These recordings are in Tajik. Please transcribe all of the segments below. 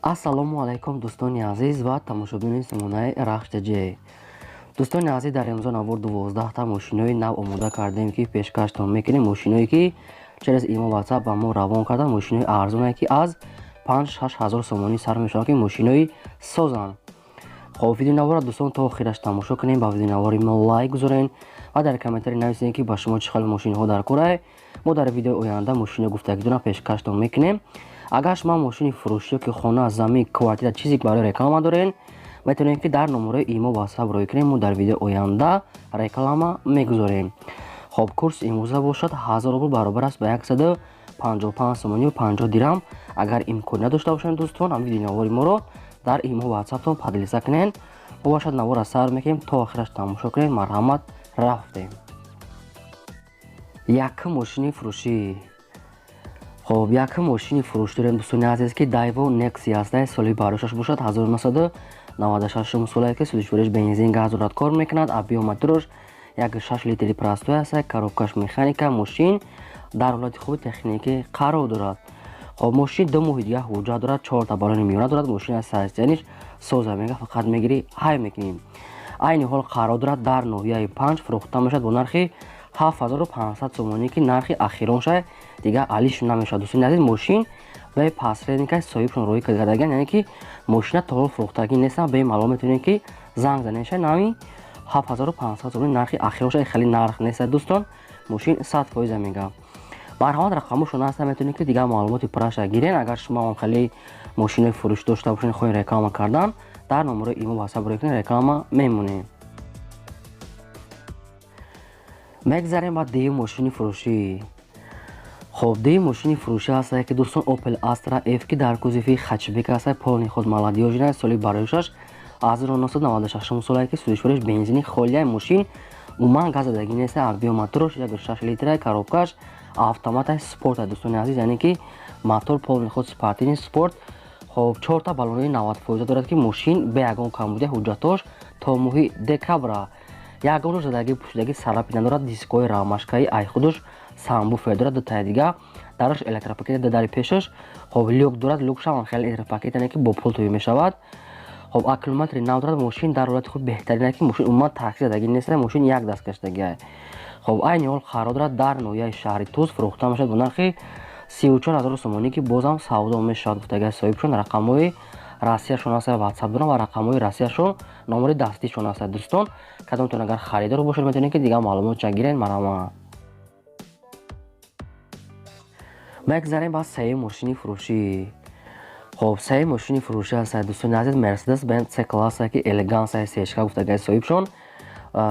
Ассалому алайкум, дӯстони азиз ва тамошобинони сомонаи Рахш ТЖ. Дӯстони азиз, дар имрӯза навор 12та мошинои нав омода кардем, ки пешкаштон мекунем. Мошиное ки через имо, WhatsApp ба мо равон кардан, мошинои арзоне ки аз 5-6 ҳазор сомонӣ сар мешаванд, ки мошинои созанд. Хоб, видеонаворро, дӯстон, то охираш тамошо кунем, ба видеонавори мо лайк гузорен ва дар комментарий нависем, ки ба шумо чӣ хел мошинҳо дар корае. Мо дар видеои оянда мошино гуфтагидона пешкаштон мекунем. Агар шумо мошини фурӯшӣ ё ки хона, замин, квартира, чизе барои реклама дорен, метавонед, ки дар номерои имо, WhatsApp рӯй кунем, мо дар видеои оянда реклама мегузорем. Хоб, курс имрӯза бошад 1000 рубл баробар аст ба 155 сомонию 50 дирам. Агар имконият дошта бошед, дӯстон, ҳам видеонавори моро дар имо, WhatsAppтон поделиться кунед. Мо бошад наворро сар мекунем, то охираш тамошо кунед. Марҳамат, рафтем. Якум мошини фурӯшӣ. Хоб, якум мошини фурӯш дорем, дӯстони азиз, ки Дайво Некси ҳаста, соли барошаш бошад 1996 солае, ки сӯзишвориш бензин, газ дорад, кор мекунад. Объём мотораш 1,6 литри простой аст, коробкаш механика. Мошин дар ҳолати хуби техникӣ қарор дорад. Хоб, мошин 2 моҳи дига ҳуҷҷат дорад, чорта балони миёна дорад. Мошин аз состояниш соза, мега, фақат мегирӣ, ҳай мекунӣ. Айни ҳол қарор дорад дар ноҳияи Панҷ, фурӯхта мешавад бо нархи 7500 сомонӣ, ки нархи ахиронша, дига алиш намешавад. Дӯстони азиз, мошин бе посредника соҳибшон роҳӣ кардаган, яъне ки мошина то ҳол фурӯхтагӣ нестан. Бемалол метавонед, ки занг занеша. Нами 7500 сомонӣ нархи ахиронша, хеле нарх нест, дӯстон, мошин 100% мега. Марҳамат, рақамошон ҳаста, метавонед, ки дигар маълумоти пурраша гирен. Агар шумо ҳам хеле мошинои фурӯш дошта бошед, хоҳед реклама кардан, дар номерои имо, WhatsApp роҳӣ кунед, реклама мемонем. Мегзарем ба дуюм мошини фурӯшӣ. Хоб, дуюм мошини фурӯшӣ ҳаста, ки, дӯстон, Opel Astra F, ки дар кузови хэтчбек аста, полный ход, молодёжный, соли бароишаш 1996 солае, ки сӯзишвориш бензини холияи, мошин умуман газ задагӣ нест. Объём мотораш 1,6 литра, коробкаш автомата, спорт, дӯстони азиз, яъне ки мотор полный ход, спортивный, спорт. Хоб, чорта баллонои 90% дорад, ки мошин бе ягон камбудия, ҳуҷҷатош то моҳи декабра, ягон рӯз задагӣ, пӯшидагӣ, сарапи надорад. Дискои рамашкаи ай худуш, сабвуфер дорад, дутаи дига дараш электропакет, дари пешаш. Хоб, люк дорад, люкшам хеле электропакет, яъне ки бо пул тӯй мешавад. Хоб, аккумулятори нав дорад. Мошин дар ҳолати худ беҳтарин, ки мошин умуман такси задагӣ нест, мошин як даст гаштагиа. Хоб, айни ҳол қарор дорад дар ноҳияи шаҳри Туз, фурӯхта мешавад бо нархи 34 000 сомонӣ, ки бозам савдо мешавад, гуфтагиа соҳибшон. Рақамҳои Россияшон аст, WhatsApp дорам ва рақамҳои Россияшон, номери дастишон аст. Дӯстон, кадомтон агар харидор бошед, метавонед, ки дигар маълумотша гирен. Марҳамат, мегзарем ба сеюм мошини фурӯшӣ. Хоб, сеюм мошини фурӯшӣ аст, дӯстони азиз, Мерседес Бенз С класса, ки элеганса сешка, гуфтагаи соҳибшон.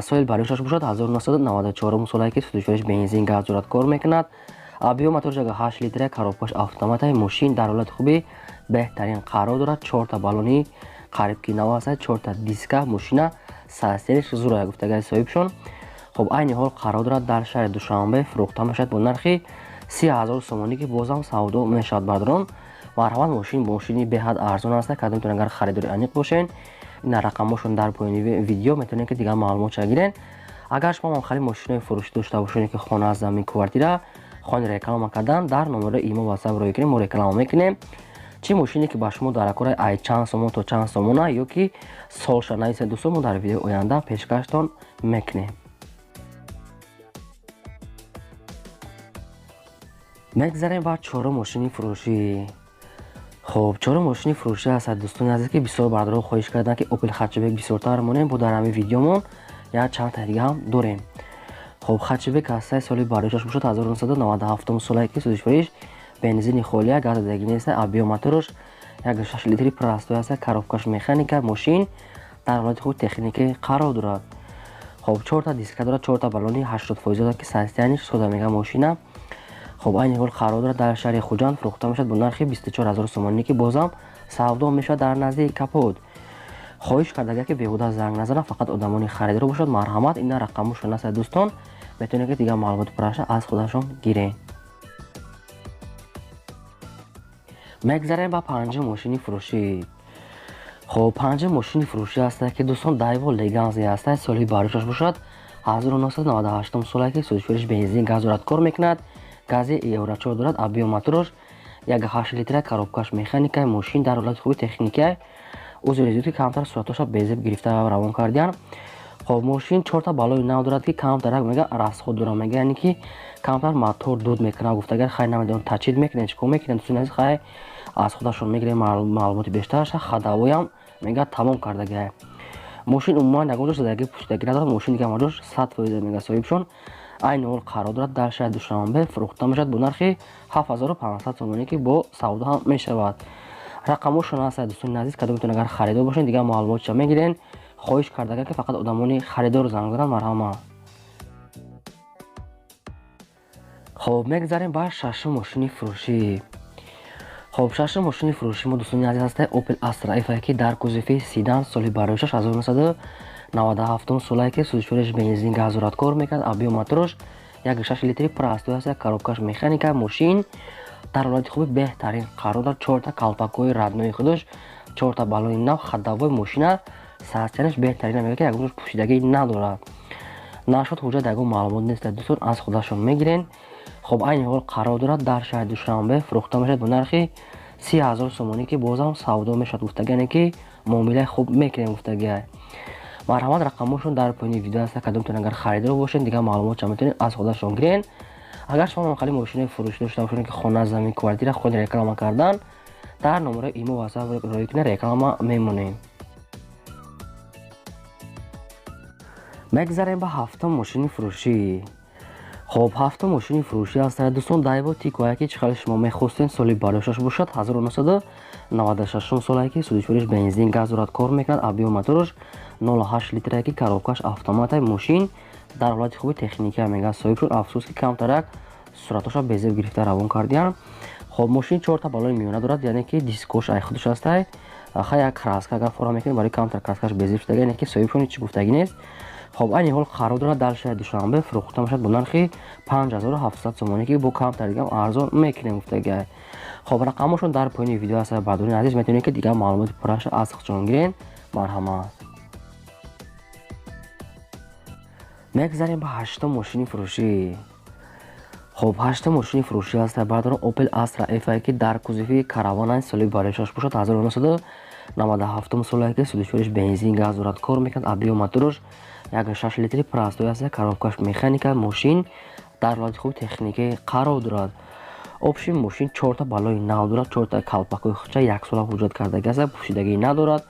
Соли баришаш бошад 1994 солае, ки сӯзишвориш бензин, газ дорад, кор мекунад. Объём мотораш 8 литра, коробкаш автомата. Мошин дар ҳолати хуби беҳтарин қарор дорад, чорта баллони қариб ки нав аст, чорта диска, мошина состояниш зура, гуфтагаи соҳибшон. Хоб, айни ҳол қарор дорад дар шаҳри Душанбе, фурӯхта мешавад бо нархи 30 000 сомонӣ, ки бозам савдо мешавад. Бардорон, марҳамат, мошин мошини беҳад арзон аст. Кадомтон агар харидори аниқ бошен, ина рақамҳошон дар поёни видео, метавонед, ки дигар маълумотша гирен. Агар шумо ҳам хеле мошинои фурӯшӣ дошта бошед, ки хона, замин, квартира хоҳед реклама кардан, дар номерои имо, WhatsApp роҳӣ кунем, мо реклама мекунем. Чӣ мошине ки ба шумо дар акора, ай чанд сомон то чанд сомона ё ки солша нависед, дӯстон, мо дар видеои оянда пешкаштон мекунем. Мегзарем ба чорум мошини фурӯшӣ. Хоб, чорум мошини фурӯшӣ аст, дӯстони азиз, ки бисёр бардорон хоҳиш карданд, ки Opel хэтчбек бисёртар монем. Бо дар ҳамин видеомон як чанд та дига ҳам дорем. Хоб, хэтчбек ҳастаи, соли бароишаш бошад 1997 солае, ки сӯзишвориш бензини холия, газ задагӣ нест. Объём мотораш 1,6 литри простой аст, коробкаш механика. Мошин дар ҳолати худ техникӣ қарор дорад. Хоб, чорта диска дорад, чорта баллони 80% дорад, ки состояниш сода, мега, мошина. Хоб, айни ҳол қарор дорад дар шаҳри Хуҷанд, фурӯхта мешавад бо нархи 24 000 сомонӣ, ки бозам савдо мешавад. Дар назди капот хоҳиш кардага, ки беҳуда занг назанад, фақат одамони харидор бошад. Марҳамат, ина рақамошон аст, дӯстон, метавонед, ки дигар маълумоти пурраша аз худашон гирен. Мегзарем ба панҷум мошини фурӯшӣ. Хоб, панҷум мошини фурӯшӣ аст, ки, дӯстон, Дайво Леганзе аст, соли баришаш бошад 1998 солае, ки сӯзишвориш бензин, газ дорад, кор мекунад, гази евро 4 дорад. Объём мотораш 1,8 литра, коробкаш механика, мошин дар ҳолати хуби техникия. Узри ки камтар суратоша безеб гирифта равон кардиян. Хоб, мошин чорта балои нав дорад, ки камтарак мега расход дорад, мега, яъне ки камтар мотор дуд мекунад гуфта. Агар хай намедонам, тачид мекунед, чикор мекунед, дӯстони азиз, хай аз худашон мегирем маълумоти бештараша. Ходовойам мега тамом кардагиа. Мошин умуман ягон ҷош задаги пӯшидагӣ надорад. Мошин дига ҳама ҷош 100% мега соҳибшон. Айни ҳол қарор дорад дар шаҳри Душанбе, фурӯхта мешавад бо нархи 7500 сомонӣ, ки бо савдо ҳам мешавад. Рақамошон ҳаст, дӯстони азиз, кадомтон агар харидор бошед, дигар маълумотша мегирен. Хоҳиш кардага, ки фақат одамони харидор занг зананд, марҳамат. Хоб, мегзарем ба шашум мошини фурӯшӣ. Хоб, шашум мошини фурӯшӣ мо, дӯстони азиз, ҳаста Opel Astra F, ки дар кузови седан, соли барои 1997 солае, ки сӯзишвориш бензин, газ дорад, кор мекунад. Объём мотораш 1,6 литри простой аст, коробкаш механика. Мошин дар ҳолати хуби беҳтарин қарор дорад, чорта калпакҳои родной худаш, чорта балони нав, ходовой мошина состоянияш беҳтарин, мега, ки ягон пӯшидагӣ надорад. Нашуд ҳуҷҷат, ягон маълумот нест, дӯстон, аз худашон мегирен. Хоб, айни ҳол қарор дорад дар шаҳри Душанбе, фурӯхта мешавад бо нархи 30 000 сомонӣ, ки бозам савдо мешавад гуфтагӣ, яъне ки муомилаи хуб мекунем гуфтагиа. Марҳамат, рақамошон дар поёни видео аст, кадомтон агар харидор бошед, дигар маълумотша метавонед аз худашон гирен. Агар шумо хали мошинаи фурӯшӣ дошта бошед, ки хона, замин, квартира худ реклама кардан, дар номерои имо ватсап роӣ кунед, реклама мемонем. Мегзарем ба ҳафтум мошини фурӯшӣ. Хоб, ҳафтум мошини фурӯшӣ аст, дӯстон, Дайво Тико, ки чӣ хеле шумо мехостен, соли барошаш бошад 1996 солае, ки сӯзишвориш бензин, газ дорад, кор мекунад. Объём мотораш 0,8 литрае, ки коробкаш автоматай. Мошин дар ҳолати хуби техникия мега соҳиб шуд. Афсӯс, ки камтарак суратоша безеб гирифта равон кардиян. Хоб, мошин чорта балони миёна дорад, яъне ки дискош ай худаш ҳастай. Хай, як краска агар фора мекунем, барои камтар краскаш безеб шудага, яъне ки соҳибшон ҳеч гуфтагӣ нест. Хоб, айни ҳол қарор дорад дар шаҳри Душанбе, фурӯхта мешавад бо нархи 5700 сомонӣ, ки бо камтар дигам арзон мекунем гуфтагиа. Хоб, рақамошон дар поёни видео ҳаст, бардорони азиз, метавонед, ки дигар маълумоти пурраша аз худшон гирен, марҳамат. Мегзарем ба ҳаштум мошини фурӯшӣ. Хоб, ҳаштум мошини фурӯшӣ аст, бардорон, Opel Astra F, ки дар кузови караван, соли барои бошад 1997 солае, ки сӯзишвориш бензин, газ дорад, кор мекунад. Объём мотораш 1,6 литри простой аст, коробкаш механика. Мошин дар ҳолати хуби техникӣ қарор дорад. Общий мошин чорта балои нав дорад, чорта калпакҳои худша яксола ҳуҷҷат кардагӣ аст, пӯшидагӣ надорад.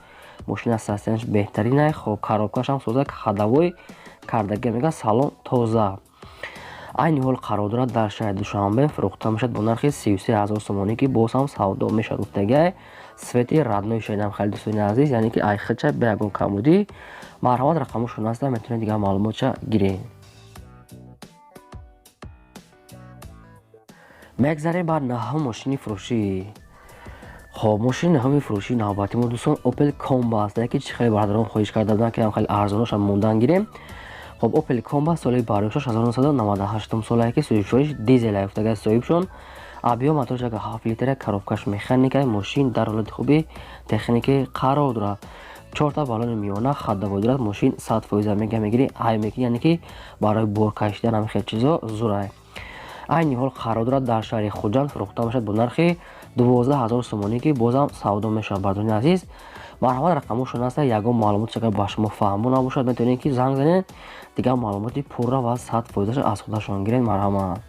Мошин состоянияш беҳтарин. Хоб, коробкашам соза, ходовой кардагӣ, мега, салон тоза. Айни ҳол қарор дорад дар шаҳри Душанбе, фурӯхта мешавад бо нархи 33 000 сомонӣ, ки боз ҳам савдо мешавад гуфтагиа. Цвети родной шайдам хеле, дӯстони азиз, яъне ки айхича бе ягон камбудӣ. Марҳамат, рақамошон ҳаста, метавонед дигар маълумотша гиред. Мегзарем ба наҳум мошини фурӯшӣ. Хоб, мошини наҳуми фурӯшии навбати мо, дӯстон, Opel Combo аст, ки чӣ хеле бародарон хоҳиш карда буданд, ки хеле арзоношам мондан гирем. Хоб, Opel Combo соли барои 1998 солае, ки сӯзишвориш дизел гуфтага соҳибшон. Объём мотораш 7 литра, коробкаш механика. Мошин дар ҳолати хуби техникӣ қарор дорад, чорта балони миёна, ходовой дорад. Мошин 100% мега, мегири, ҳай мекунӣ, яъне ки барои бор кашидан ҳами хел чизо зурай. Айни ҳол қарор дорад дар шаҳри Хуҷанд, фурӯхта мешавад бо нархи 12 000 сомонӣ, ки бозам савдо мешавад. Бардорони азиз, марҳамат, рақамошон аста. Ягон маълумот агар ба шумо фаҳмо набошад, метавонед, ки занг занед, дигар маълумоти пурра ва 100 фоизаша аз худашон гиред, марҳамат.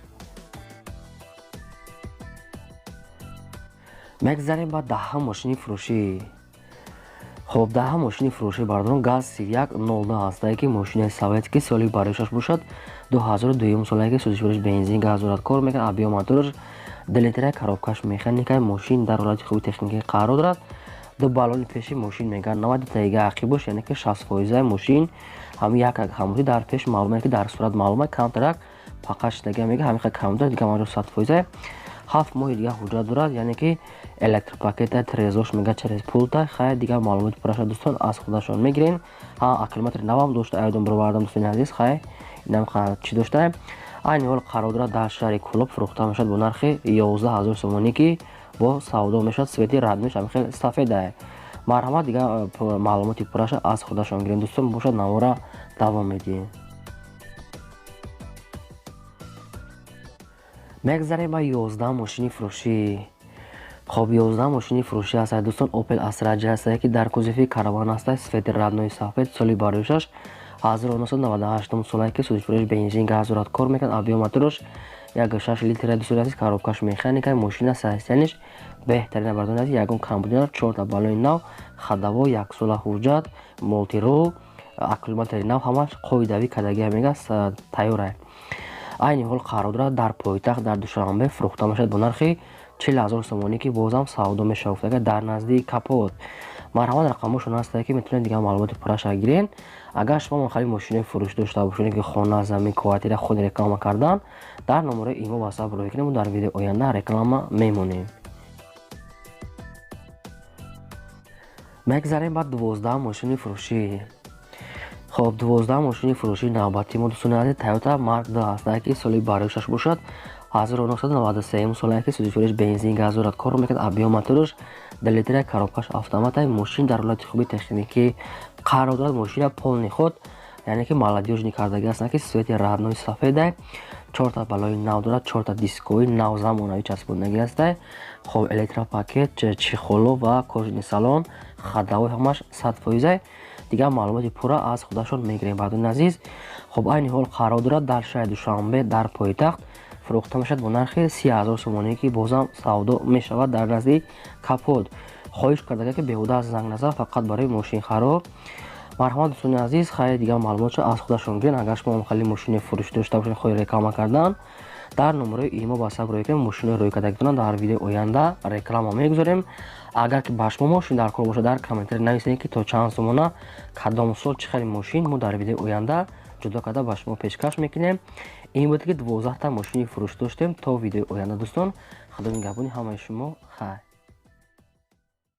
Мегзарем ба даҳам мошини фурӯшӣ. Хоб, даҳам мошини фурӯшӣ, бардорон, ГАЗ 3102 ҳастае, ки мошинаи советский, соли барои бошад 2002 солае, ки сӯзишвориш бензин, газ дорад, кор мекунад. Объём мотораш 2 литра, коробкаш механика. Мошин дар ҳолати хуби техникӣ қарор дорад. Ду балони пеши мошин мегӯяд 90 таига ақибош, яъне ки 60 фоизаи мошин ҳами як камбудӣ дар пеш маълуме, ки дар сурат маълума, камтарак пақа шидага, мега, ҳамиқа камбуда, дига маҷо 100 фоиза. 7 моҳи дига ҳуҷҷат дорад, яъне ки электропакета, трезош мега через пулта. Хай, дигар маълумоти пурраша, дӯстон, аз худашон мегирен. Ҳа, аккумулятори навам дошта, аёдон бировардам, дӯстони азиз. Хай, инам чӣ дошта. Айни ҳол қарор дорад дар шаҳри Кӯлоб, фурӯхта мешавад бо нархи 11 000 сомонӣ, ки бо савдо мешавад. Цвети роднойш ҳами хел сафедае. Марҳамат, дигар маълумоти пурраша аз худашон гирем, дӯстон. Бошад, навора давом медиҳем. Мегзарем ба 11 мошини фурӯшӣ. Хоб, 11 мошини фурӯшӣ ҳаст, дӯстон, Opel Astra J ҳаст, ки дар кузови караван ҳаст, цвети родной сафед, соли барояшаш 1998 солае, ки сӯзишвориш бензин, газ дорад, кор мекунад. Объём мотораш 1,6 литр, дӯстони азиз, коробкаш механика. Мошина состояниш беҳтарина, бардони азиз, ягон камбуди надорад. Чорта баллони нав, ходовой, яксола ҳуҷҷат, мултирул, аккумулятори нав, ҳамаш қоидавӣ кардагия, мега тайёра. Айни ҳол қарор дорад дар пойтахт, дар Душанбе, фурӯхта мешавад бо нархи 40 000 сомонӣ, ки бозам савдо мешавад. Гуфтага, дар наздии капот. Марҳамат, рақамошон ҳастае, ки метавонед дигар маълумоти пурраша гирен. Агар шумо махали мошинои фурӯш дошта бошед, ки хона, замин, квартира худ реклама кардан, дар номерои имо, ватсап рӯй кунем, дар видеои оянда реклама мемонем. Мегзарем ба 12 мошини фурӯшӣ. Хоб, 12 мошини фурӯшии навбатии мо, дӯстони азиз, Toyota Mark II ҳастае, ки соли барояшаш бошад 1993 солае, ки сӯзишвориш бензин, газ дорад, кор мекунад. Объём мотораш 2 литра, коробкаш автомата. Мошин дар ҳолати хуби техникӣ қарор дорад. Мошина полный ход, яъне ки молодёжный кардагӣ ҳастанд, ки цвети родной сафеда, чорта баллони нав дорад, чорта дискои нав замонавӣ часпондагӣ ҳастай. Хоб, электропакет, чехоло ва кожаный салон, ходовой ҳамаш 100%. Дигар маълумоти пурра аз худашон мегирем, бардони азиз. Хоб, айни ҳол қарор дорад дар шаҳри Душанбе, дар пойтахт, фурӯхта мешавад бо нархи 30 000 сомонӣ, ки бозам савдо мешавад, дар назди капот. Хоҳиш кардага, ки беҳуда занг назан, фақат барои мошинхаро. Марҳамат, дӯстони азиз, хайр, дигар маълумотшо аз худашон гирен. Агар шумо хали мошини фурӯшӣ дошта бошед, хоҳи реклама кардан, дар номерои имо, ватсап рӯй кунем, мошинои рӯй кардагитона дар видеои оянда реклама мегузорем. Агар ки ба шумо мошин дар кор бошад, дар комментарий нависед, ки то чанд сомона, кадом сол, чӣ хели мошин, мо дар видеои оянда ҷудо карда ба шумо пешкаш мекунем. Ин буд, ки 12та мошини фурӯш доштем. То видеои оянда, дӯстон, худо нигаҳбони ҳамаи шумо. Хайр.